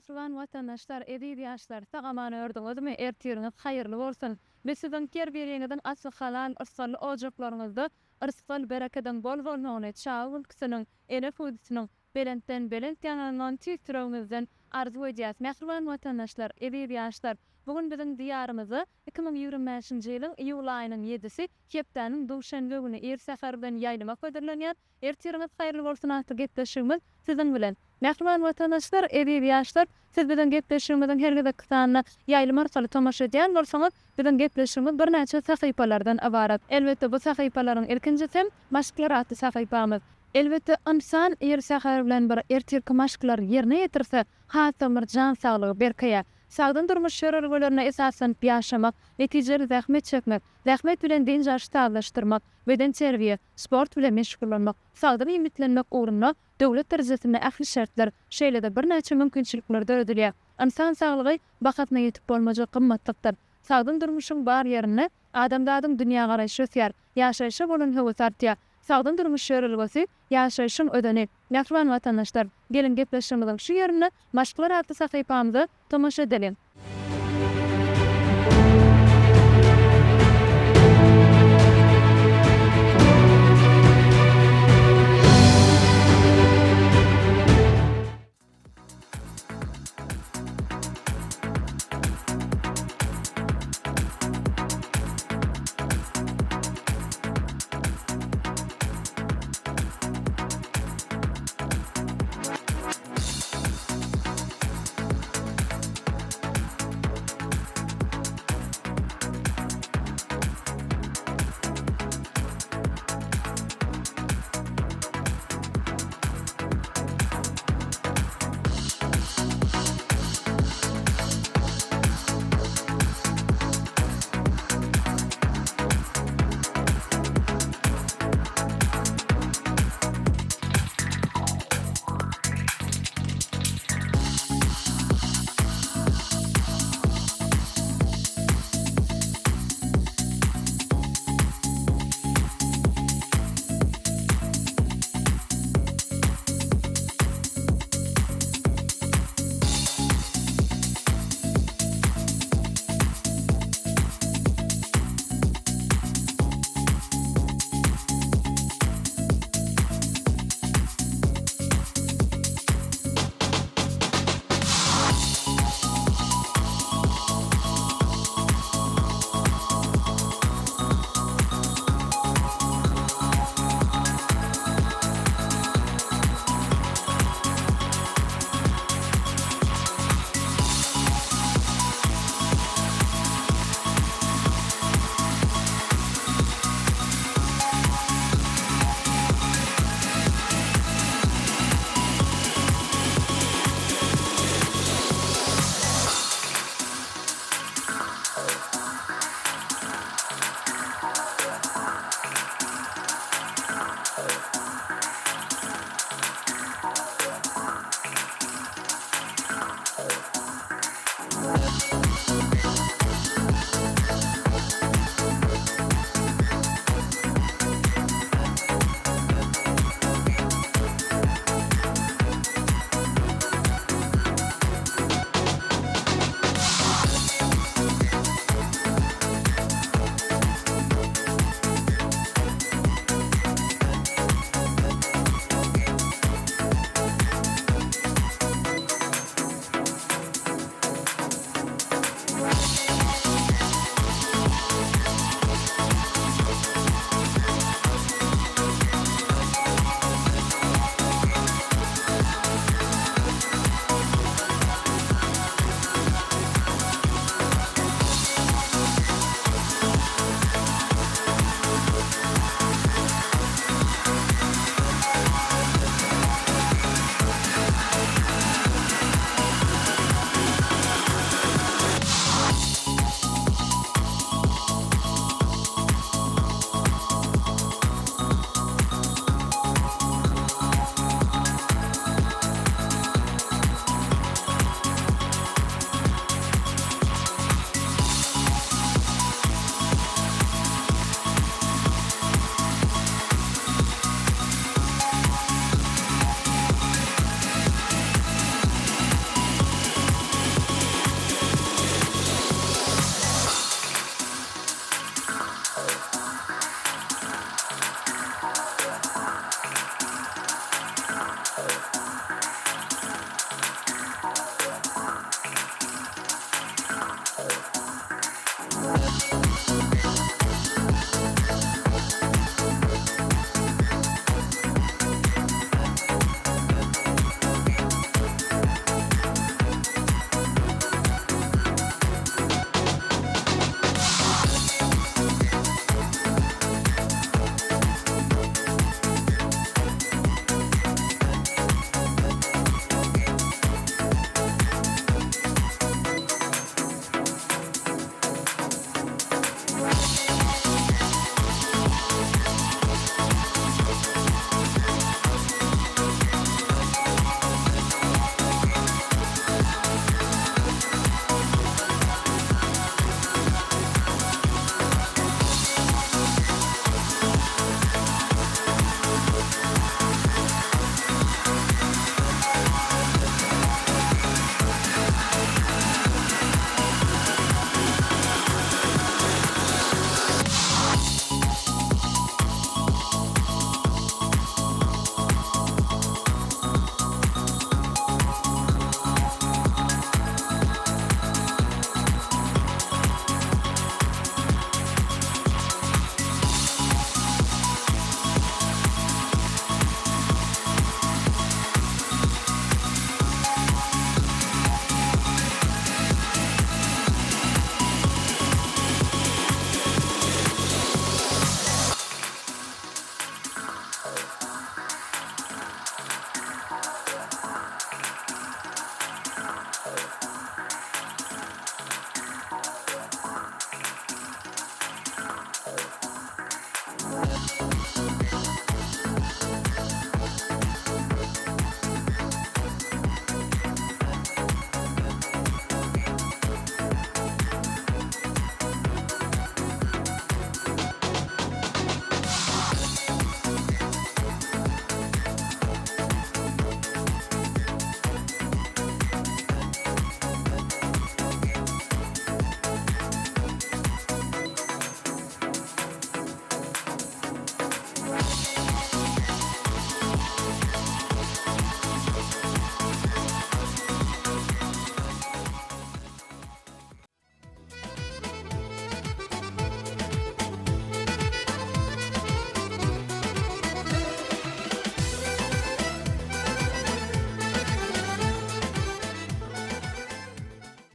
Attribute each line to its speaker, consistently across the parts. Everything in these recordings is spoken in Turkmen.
Speaker 1: Mähriban watandaşlar, eziz ýaşlar, sag-aman ördüňizmi? Ertiriňiz haýyrly bolsun! Biz siziň her biriňiziň asly halal, yrsgally ojaklaryňyzda yrsgal-berekediň bol bolmagyny, çaga gülküsiniň, ene hüwdüsiniň belentden-belent ýaňlanmagyny tüýs ýüregimizden arzuw edýäs. Mähriban watandaşlar, eziz ýaşlar, bu gün biziň Diýarymyzda 2025-nji ýylyň iýul aýynyň ýedisi, hepdäniň duşenbe güni ir säher bilen ýaýlyma hödürlenýän Ertiriňiz haýyrly bolsun atly gepleşigimiz siziň bilen. Mähriban watandaşlar, eziz ýaşlar, siz biziň gepleşigimiziň her gezekki sanyna ýaýlym arkaly tomaşa edýän bolsaňyz, biziň gepleşigimiz birnäçe sahypalardan ybarat. Elbetde bu sahypalaryň ilkinjisi Maşklar atly sahypamyz. Elbetde ynsan ir säher bilen bir ertirki maşklary ýerine ýetirse, hasam bir jan saglygy berkeýär. Sagdyn durmuş ýörelgelerine esaslanyp ýaşamak, netijeli zähmet çekmek, zähmet bilen dynç alşy sazlaşdyrmak, bedenterbiýe, sport bilen meşgullanmak, sagdyn iýmitlenmek ugrunda döwlet derejesinde ähli şertler, şeýle-de birnäçe mümkinçilikler döredilýär. Ynsan saglygy bahasyna ýetip bolmajak gymmatlykdyr. Sagdyn durmuşyň bar ýerinde adamzadyň dünýägaraýşy ösýär, ýaşaýşa bolan höwesi artýar. Sagdyn durmuş ýörelgesi, ýaşaýşyň özeni. Mähriban watandaşlar, geliň gepleşigimiziň şu ýerinde Maşklar atly sahypamyza tomaşa edeliň.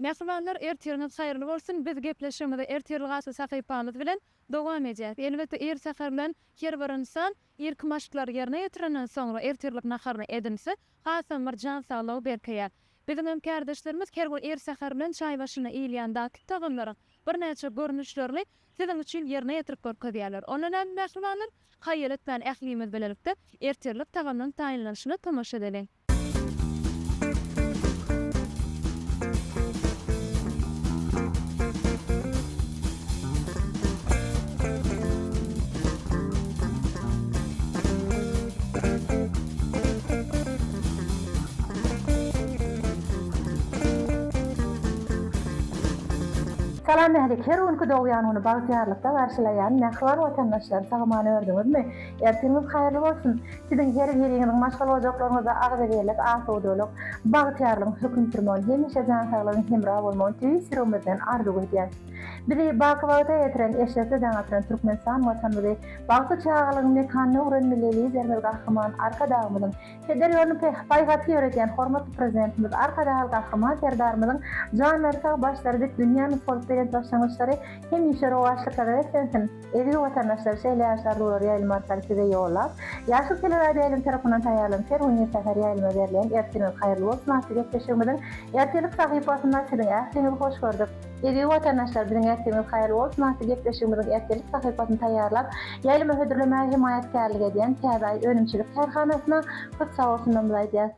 Speaker 1: Mähribanlar, ertiriňiz haýyrly bolsun! Biz gepleşigimizi Ertirlik atly sahypamyz bilen dowam edýäris. Elbetde, ir säher bilen her bir ynsan irki maşklary ýerine ýetirenden soňra ertirlik naharyny edinse, hasam bir jan saglygy berkeýär. Biziňem kärdeşlerimiz her gün ir säher bilen çaý başynda iýilýän datly tagamlaryň birnäçe görnüşlerini siziň üçin ýerine ýetirip görkezýärler. Onda näme mähribanlar, haýal etmän ählimiz bilelikde ertirlik tagamynyň taýynlanyşyna tomaşa edeliň.
Speaker 2: Salam ählik! Her günki dogýan güni bagtyýarlykda garşylaýan mähriban watandaşlar sag-aman ördüňizmi? Ertiriňiz haýyrly bolsun! Siziň her biriňiziň maşgala ojaklaryňyzda agzybirlik, asudalyk, bagtyýarlygyň höküm sürmegini, hemişe jan saglygyň hemra bolmagyny tüýs ýüregimizden arzuw edýäs. Bizi baky bagta getiren, eşretli daň atyran Türkmenistan Watanymyzy bagtly çagalygyň mekanyna öwren Milli Liderimiz Gahryman Arkadagymyzyň peder ýoluny paýhasly ýöredýän hormatly Prezidentimiz Arkadagly Gahryman Serdarymyzyň janlary sag, başlary dik, dünýä nusgalyk belent başlangyçlary hemişe rowaçlyklara beslensin! Eziz watandaşlar, şeýle ýaş arzuwlary ýaýlym arkaly size ýollap, Ýaşyl teleradioýaýlym tarapyndan taýýarlanyp her gün ir säher ýaýlyma berilýän Ertiriňiz haýyrly bolsun atly gepleşigimiziň ertirlik sahypasynda siziň ähliňizi hoş gördük. Eziz watandaşlar, biziň Ertiriňiz haýyrly bolsun atly gepleşigimiziň ertirlik sahypasyny taýýarlap, ýaýlyma hödürlemäge hemaýatkärlik edýän Täze Aý önümçilik kärhanasyna köp sagbolsunlarymyzy aýdýas.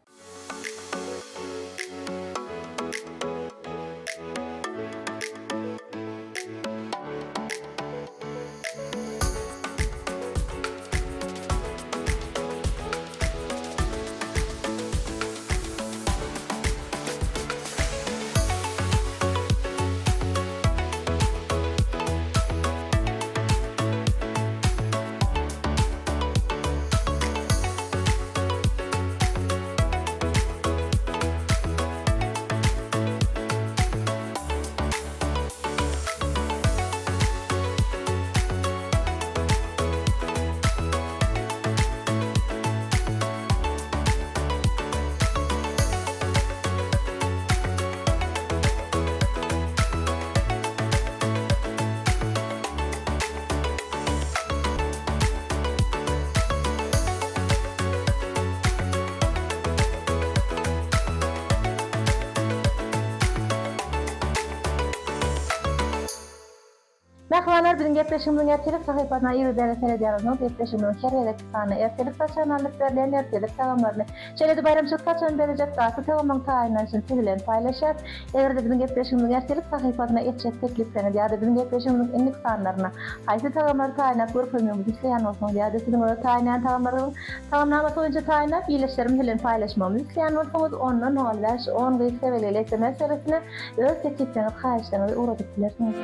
Speaker 2: Mähribanlar biziň gepleşigimiziň ertirlik sahypasyna yzygiderli seredýän bolsaňyz gepleşigimiziň her gezekki sanyny ertirlik saçagyna alnyp berilýän ertirlik tagamlaryny şeýle-de baýramçylyk saçagyny bezejek datly tagamlaryň taýynlanyşyny siz bilen paýlaşýas. Eger-de biziň gepleşigimiziň ertirlik sahypasyna etjek teklipleriňiz ýa-da biziň gepleşigimiziň indiki sanlaryna haýsy tagamlary taýynlap görkezmegimizi isleýän bolsaňyz ýa-da siziň öz taýynlaýan tagamlaryňyzyň tagamnamasy boýunça taýynlap ildeşlerimiz bilen paýlaşmagymyzy isleýän bolsaňyz onda nol bäş on gysga belgili sms belgisine öz teklipleriňizi haýyşlaryňyzy ugradyp bilersiňiz.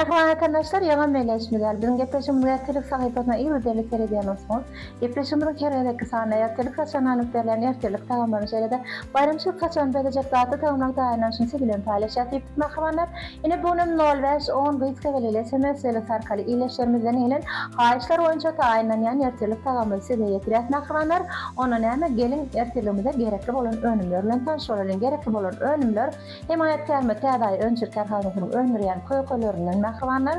Speaker 2: Mähriban watandaşlar, ýaňam belleýşimiz ýaly, biziň gepleşigimiziň ertirlik sahypasyna yzygiderli seredýän bolsaňyz, Gepleşigimiziň her gezekki sanynda ertirlik saçagyna alnyp berlen ertirlik tagamlaryny şeýle-de baýramçylyk saçagyny bezejek datly tagamlaryň taýynlanyşyny siz bilen paýlaşýas diýipdik mähribanlar. Ine bu günem nol bäş, on gysga belgili sms belgisi arkaly ildeşlerimizden gelen haýyşlar boýunça taýynlanýan ertirlik tagamymyzy size ýetirýäs mähribanlar. Onda näme geliň ertirligimize gerekli bolan önümler bilen tanyş bolalyň. Gerekli bolan önümler Hemaýatkärimiz Täze Aý önümçilik kärhanasynyň öndürýän kökelerinden mähribanlar.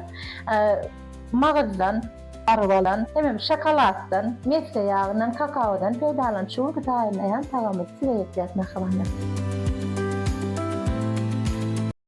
Speaker 2: Magyzdan, arwadan, hemem şokoladdan, mesge ýagyndan, kakaodan peýdalanyp şu günki taýynlaýan tagamymyzy size ýetirýäs mähribanlar.